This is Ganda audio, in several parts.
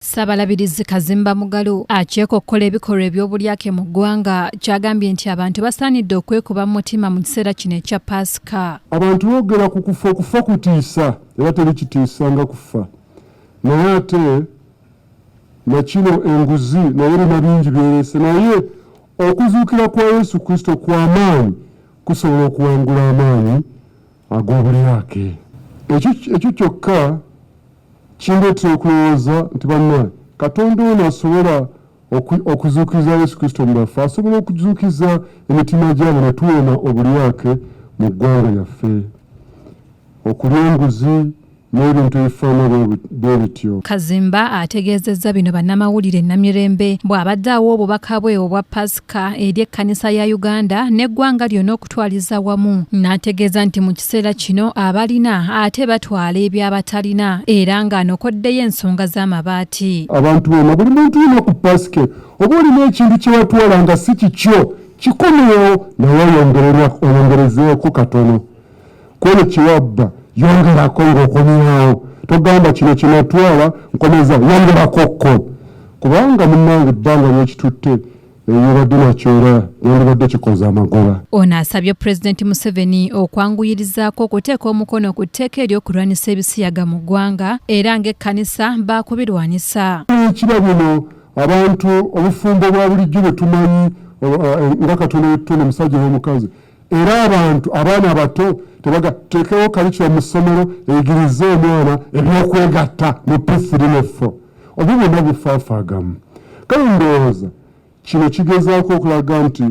Ssabalabirizi Kazimba Mugalu akyekokkola ebikolwa eby'obulyake mu ggwanga kyagambye nti abantu basaanidde okwekuba mu mutima mu kiseera kino ekya Paasika. Abantu boogera ku kufa, okufa kutiisa era teri kitiisa nga kufa, naye ate na kino enguzi nayo erina bingi by'ereese, naye okuzuukira kwa Yesu Kristo kwa maanyi kusobola okuwangula amaanyi ag'obulyake. Ekyo kyokka kindeetera okulowooza nti bannange Katonda ono asobola okuzuukiza Yesu Kristo mu bafu, asobola okuzuukiza emitima gyabo ne tuwona obulyake mu ggwanga lyaffe, okulya enguzi n'ebintu ebifaanana bwe bityo. Kazimba ategeezezza bino bannamawulire e Namirembe bw'abadde awa obubaka bwe obwa Paasika eri ekkanisa ya Uganda n'eggwanga lyonna okutwaliza awamu, n'ategeeza nti mu kiseera kino abalina ate batwala eby'abatalina era ng'anokoddeyo ensonga z'amabaati. Abantu bonna, buli muntu yenna ku Paasika oba olina ekintu kye watwala nga si kikyo, kikomewo naye oyongerezeeko katono. Kweno kiwabba yongerako ng'okomyawo, togamba kino kyenatwala nkomeza, yongerako ko, kubanga munnange ebbanga lyekitutte ebibadde nakyo era yandibadde kikoze amagoba. Ono asabye Pulezidenti Museveni okwanguyirizaako okuteeka omukono ku tteeka ery'okulwanyisa ebisiyaga mu ggwanga era ng'ekkanisa baakubirwanyisa. Ekiba bino abantu obufumbo bwa bulijjo bwe tumanyi nga Katonda wetutonda omusajja n'omukazi, era abantu abaana abato tebaga tuteekewo kalikira mu ssomero eyigirize omwana ebyokwegatta mu P3 ne 4, obwo bwonna bufaafaagamu. Kale ndowooza kino kigezaako okulaga nti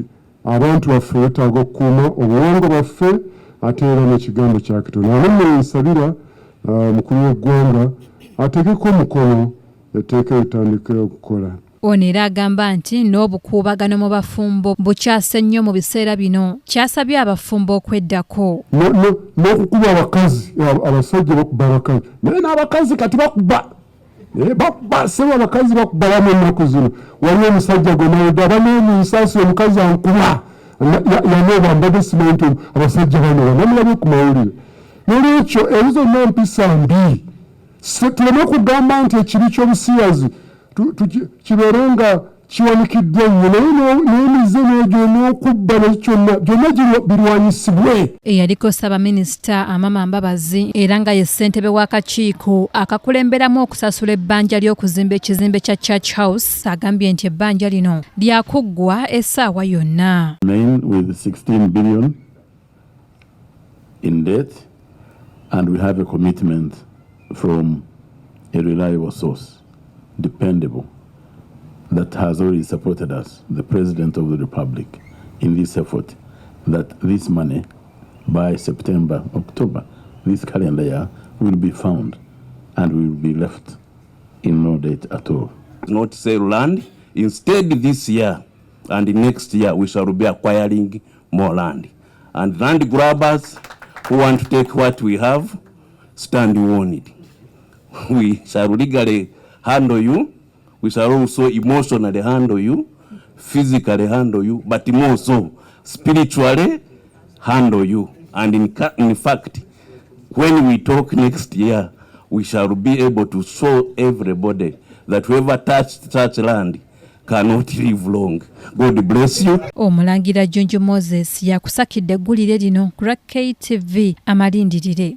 abantu baffe beetaaga okukuuma obuwangwa bwaffe ate era n'ekigambo kya Katonda. Wano nno nsabira omukulu w'eggwanga ateekeko omukono etteeka litandike okukola. Ono era agamba nti n'obukuubagano mu bafumbo bukyase nnyo mu biseera bino, kyasabye abafumbo okweddako. N'okukuba abakazi, abasajja bakuba abakazi, naye n'abakazi kati bakuba. Bakuba sebo, abakazi bakuba bamu ennaku zino. Waliwo omusajja gwe nawedde abanoomu nsaasi, omukazi ankuba yanooba, mbadde simanyi nti abasajja bano banamulabye ku mawulire. Nolwekyo ezo zonna mpisa mbi, tuleme okugamba nti ekibi ky'obusiyazi kibeere nga kiwanikiddwa nnyo, naye n'emize n'egyo n'okubba nakyo kyonna byonna birwanyisibwe. Eyaliko Ssaabaminisita Amama Mbabazi era nga ye ssentebe w'akakiiko akakulemberamu okusasula ebbanja ly'okuzimba ekizimbe kya Church House agambye nti ebbanja lino lyakuggwa essaawa yonna. Remain with 16 billion in debt, and we have a commitment from a reliable source, dependable, that has already supported us, the President of the Republic, in this effort, that this money by September, October, this calendar year, will be found and will be left in no debt at all. Not sell land. Instead, this year and next year, we shall be acquiring more land. And land grabbers who want to take what we have, stand warned. We shall legally handle you. We shall also emotionally handle you, physically handle you, but more so spiritually handle you. And in fact, when we talk next year, we shall be able to show everybody that whoever touched such land cannot live long. God bless you. Omulangira Jjunju Moses yakusakidde eggulire lino ku lwa KTV Amalindirire.